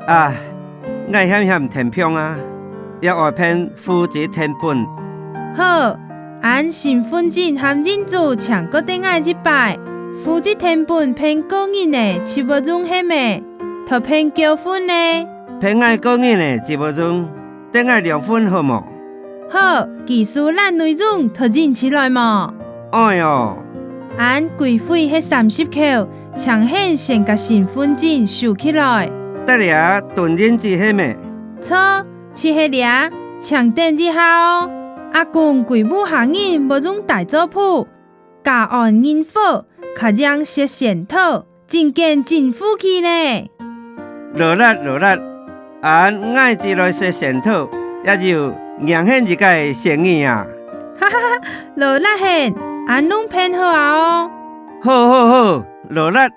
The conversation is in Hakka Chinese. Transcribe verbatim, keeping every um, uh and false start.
啊，𠊎險險添放啊，也愛辦戶籍謄本。好，恁身份證和印子請過分𠊎一擺，戶籍謄本辦個人个就無用係無？討辦交份呢？辦𠊎個人个就無用，分𠊎兩份好無？好，佢收納內容討印出來無？愛哦。恁規費係三十箍，請你先共身份證收起來。在這等印仔係無？著，就係這，請等一下哦。阿公歸屋下人無用大桌布， 家安人和，較贏食仙桃，真經真福氣呢。勞力勞力，恁𠊎就來食仙桃，也有贏你一個仙人啊！哈哈哈，勞力你，恁攏辦好啊哦！好好好，勞力！